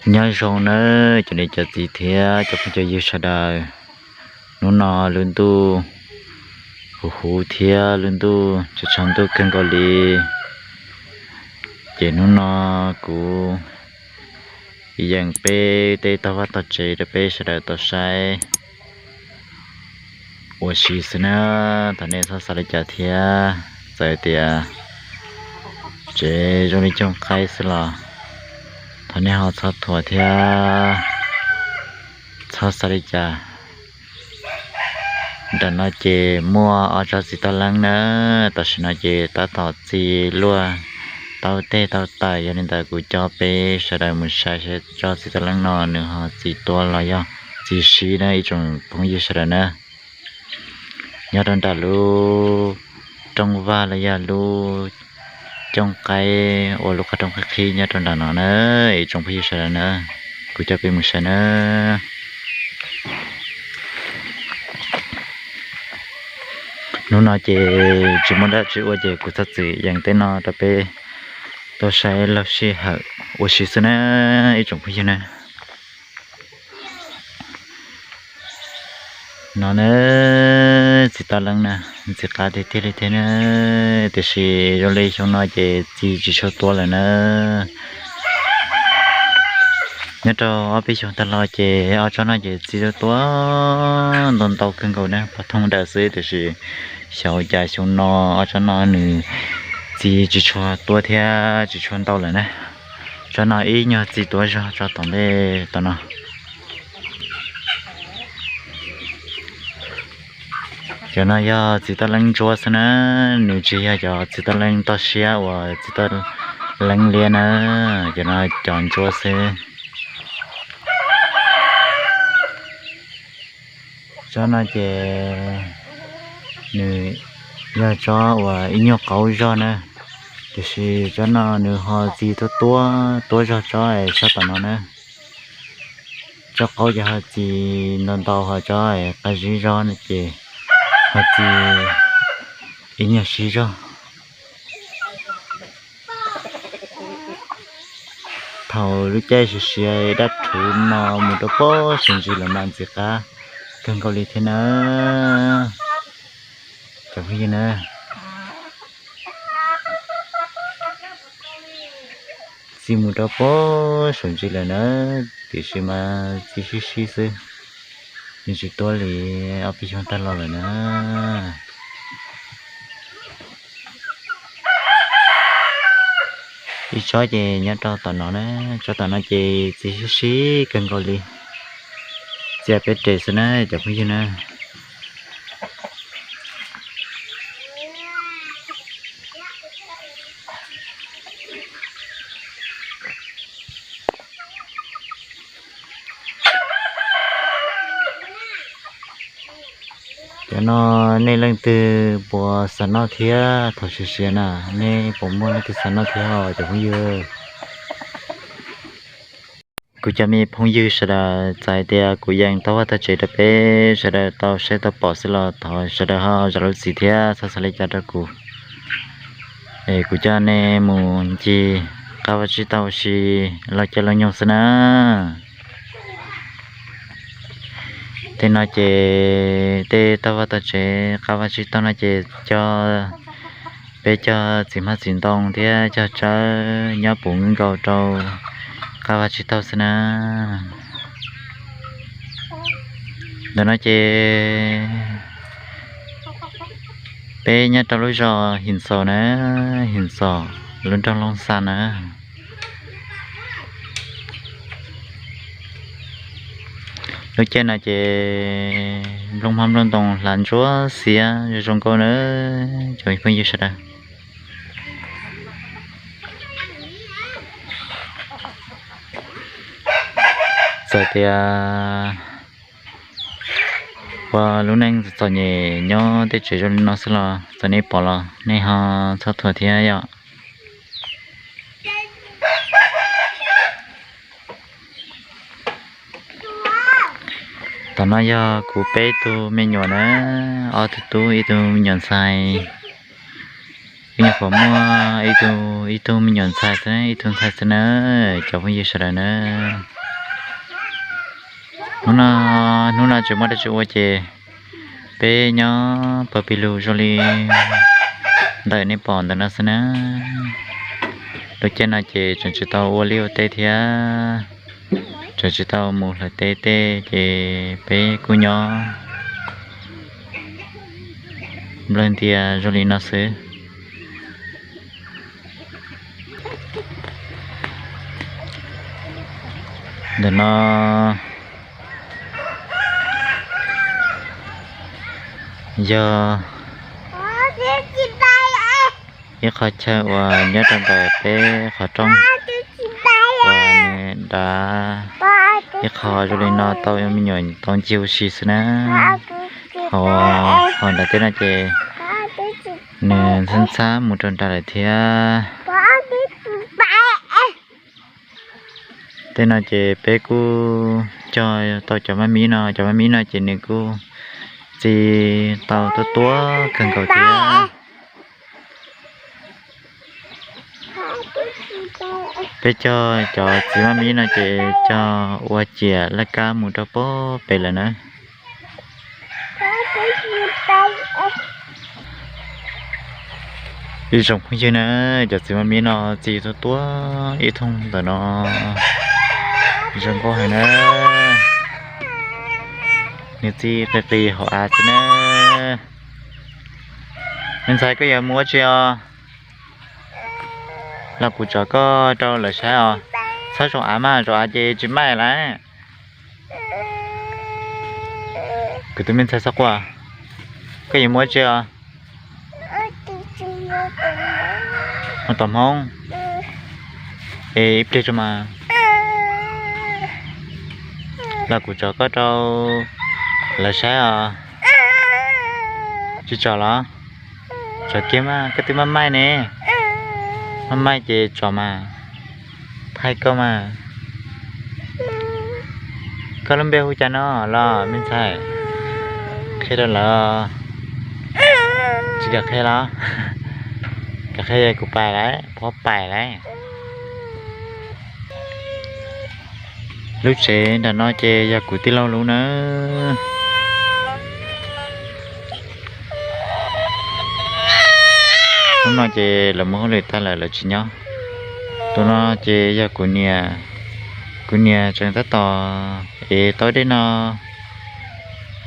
Nyob zoo nawb cov niam cov txiv thiab cov phooj cov ywg sawv daws. Hnub no lub ntuj huv huv thiab lub ntuj tshav tshav ntuj kawg nkaus li. Ces hnub no kuv yeem peb tej tog vaj tog tsev rau peb sawv daws tau saib ua si xwb na. Thov nej txhob xav li cas thiab, txawm tias tsev zoo li cooj qaib xwb los thov nej ho txhob thuam thiab txhob xav li cas. Nram no ces muaj ob tsob txiv toj leeb na, tam sim no ces tab tom txi luaj tau teg tau taws, yog li ntawd kuv coj peb sawv daws mus saib seb tsob txiv toj leeb no nws ho txi tuab los yog txi sib na ib tsoom phooj ywg sawv daws na. Nyob rau nram lub rooj vag los yog lub cooj qaib uas lub qhov rooj qhib qhib nyob rau nram no na, ib tsoom phooj ywg sawv daws na, kuv coj peb mus saib na. Hnub no ces tsis muaj dab tsi ua ces kuv txhob txwm yees tej no rau peb tau saib laug sij hawm ua si xwb na, ib tsoom phooj ywg na. No na, txiv toj leeb na, ntxim qab tiag tiag li thiab na, tiam sis zoo li xyoo no ces txi tsis tshua tuab lawm na. Nyob rau ob peb xyoos tag los ces ob tsob no ces txi tuab tuab ntau ntau kawg nkaus na, pab thooj daws xwb, tiam sis xyov cas xyoo no ob tsob no nws txi tsis tshua tuab thiab tsis tshua ntau lawm na. Tsob no ib nyuag txi tuab zog tsob tom ntej tom no. Cov no yog txiv toj leeb ntsuab xwb na, nws tsis yog cov txiv toj leeb toj siab uas txiv toj leeb liab na, cov no cov ntsuab xwb. Tsob no ces nws yog tsob uas ib nyuag qaub zog na, tiam sis tsob no nws ho txi tuab tuab, tuab zog tsob es tsob tom no na. Tsob qaub ces ho txi ntau ntau, ho tsob qab zib zog no ces ho txi ib nyuag sib zog. Thaum lub caij siav siav dab rhuv no mus rau pem saum ntsis lawm mas ntxim qab kawg nkaus li thiab na. Cov phooj ywg na, txi mus rau pem saum ntsis lawm na, tiam sis mas txi sib sib xwb, yeej tsis tuab li ob peb xyoos tag los lawm na. Ib tsob ces nyob rau tom no na, tsob tom no ces txi sib sib kawg nkaus li, txia peb res xwb na cov phooj ywg na. Cov no nej leej twg puas xav noj thiab thaum siav siav na, nej puas muaj leej twg xav noj thiab os cov phooj ywg? Kuv cov me phooj ywg sawv daws, txawm hais tias kuv yees tau vaj tau tsev rau peb sawv daws tau saib tau pom xwb los thov sawv daws ho zam lub txim thiab txhob xav li cas rau kuv. Es kuv coj nej mus ncig qab vaj tsib taug ua si laug caij laug nyoog xwb na. Tej no ces tej tog vaj tog tsev qab vaj tsib taug no ces cog, peb cog txiv hmab txiv ntoo thiab cog tsawb nyob puv nkaus rau qab vaj tsib taug xwb na. Ntawm no ces peb nyob rau lub zos Him Xaus na, Him Xaus, lub nroog Looj Xas na. Lub caij no ces nplooj hmab nplooj ntoo hlav ntsuab xiab zoo zoo nkauj na cov phooj ywg sawv daws. Txawm tias ua lub neej txom nyem nyob tej tsev zoo li no xwb los txawm nej pom los nej ho txhob thuam thiab yom. Tom no yog kuv peb tug me nyuam na, ob tug tub ib tug me nyuam ntxhais. Ib nyuam qhuav muaj ib tug, ib tug me nyuam ntxhais xwb, ib tug ntxhais xwb na, cov phooj ywg sawv daws na. Hnub no, hnub no tsis muaj dab tsi ua ces peb nyob pawg pig lug zoo li ntawm nej pom ntawm no xwb na. Lub caij no ces tseem tsis tau ua liaj ua teb thiab, tseem tsis tau mus hlawv teb tej ces peb kuj nyob nplawg ntias zoo li no xwb. Ntawm no yog ib qho chaw uas nyob rau ntawm peb qhov rooj uas nws dav ib qho zoo li no tau me nyuam tau ncig ua si xwb na. Ho, ho nram tej no ces nws ntxhab ntxhab mus rau nram lawm thiab. Tej no ces peb kuj cog tau cov maj mib no, cov maj mib no ces nws kuj txi tau tuab tuab kawg nkaus thiab. Peb cog cov txiv maj mib no ces cog ua ciam laj kab mus rau pem lawm na. Ib tsoom phooj ywg na, cov txiv maj mib no txi tuab tuab ib thooj ntawm no, zoo nkauj heev na. Nws txi qis qis hauv av xwb na. Me ntxhais, koj yuav mus ua tsi os? Los kuv tso koj rau lawv saib os. Txhob zaum av mas, zaum av ces tsis maij lawm. Kuv tus me ntxhais xab quaj, koj yuav mus ua tsi os? Mus tom hmoob. Es ib pliag tso mas. Los kuv tso koj rau lawv saib os. Tsis tso los? Tso kiag mas, koj twb maj maij ne. Maj maij ces tso mas. Thaij koj mas. Koj lub npe hu cas no los me ntxhais? Qhia rau lawv. Tsis kam qhia los? Kam qhia kuv pais lawm, phob pais lawm. Lub tsev nram no ces yog kuv tij laug lub na. Hnub no ces lawv mus hauj lwm tag lawm lawv tsis nyob. Tus no ces yog kuv niam, kuv niam tseem tab tom ev tau dej no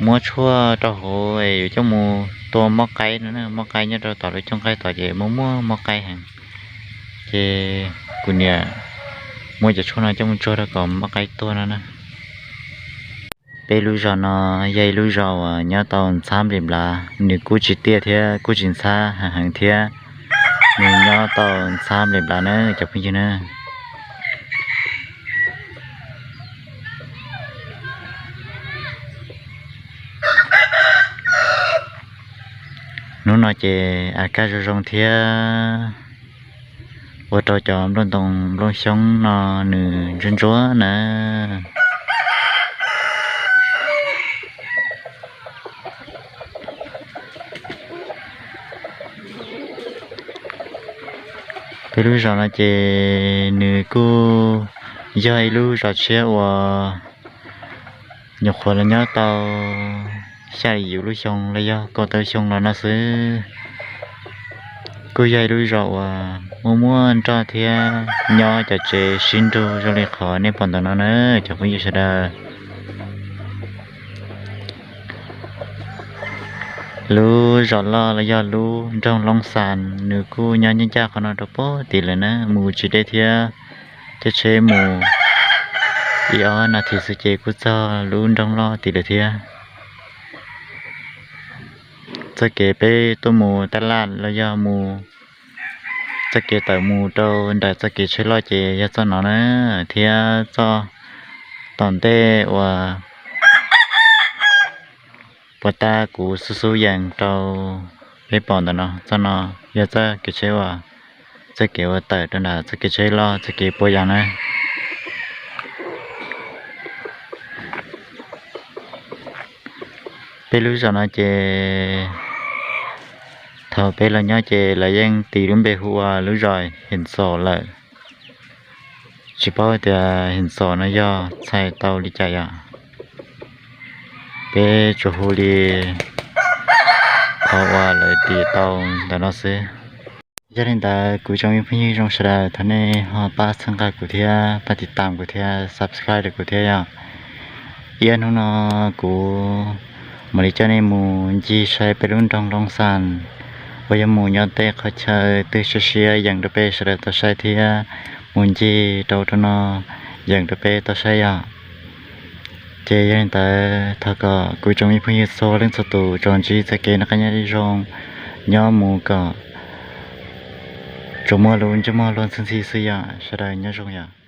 muab tshuaj rau hauv es yuav coj mus tua mob qaib no na, mob qaib nyob rau tom lub cooj qaib tod ces muaj muaj mob qaib heev. Ces kuv niam muab cov tshuaj no coj mus tsuag rau kom mob qaib tuag no na. Peb lub zos no yog ib lub zos uas nyob tau ntxhab nplim nplav, nws kuj tsis tiaj thiab kuj tsis ntxhab heev heev thiab, nws nyob tau ntxhab nplim nplav na cov phooj ywg na. Hnub no ces a kaj zoo zoo thiab, ua rau cov nplooj ntoo nplooj xyoob no nws ntsuab ntsuab na. Peb lub zos no ces nws kuj yog ib lub zos tshiab uas nyuam qhuav los nyob tau xya yim lub xyoo los yog kaum tawm xyoo los no xwb. Kuj yog ib lub zos uas muaj muaj nroj thiab nyob cov tsev sib nrug zoo li qhov nej pom ntawm no na cov phooj ywg sawv daws. Lub zos loj los yog lub nroog Loob Xas nws kuj nyob ncaj ncaj qhov no rau pem tid lawm na, mus tsis deb thiab, caij tsheb mus ib ob nas this xwb ces kuj txog lub nroog loj tid lawm thiab. Txoj kev peb tuaj mus taj laj los yog mus, txoj kev tawm mus rau nram txoj kev tsheb loj ces yog txoj no na, thiab txoj tom ntej uas puas ta kuv xub xub yees rau peb pom ntawm no, txoj no yog txoj kev tsheb uas, txoj kev uas tawm rau nram txoj kev tsheb loj txoj kev puas yas na. Peb lub zos no ces thaum peb los nyob ces lawv yeej tis lub npe hu ua lub zos Him Xom lawm. Tsis paub tias Him Xom no yog txhais tau li cas yom. Peb tsuas hu li qhov uas lawv tis tau ntawm no xwb. Yog li ntawd kuv tsoom me phooj ywg zoo sawv daws, thov nej ho pab txhawb nqa kuv thiab, pab tiv tam kuv thiab, subscribe rau kuv thiab yom. Ib hnub no kuv mam li coj nej mus ncig saib peb lub nroog Loob Xas uas yog mus nyob tej qhov chaw twg siab siab yeem rau peb sawv daws tau saib thiab mus ncig rau rau no yeem rau peb tau saib yom. Ces yog li ntawd thov kom kuv tsoom me phooj ywg txhua leej txhua tus tsuas ntsib txoj kev noj qab nyob zoo, nyob mus kom tsuas muaj lub ntsej muag luag ntxhi ntxhi xwb yom. Sawv daws nyob zoo yom.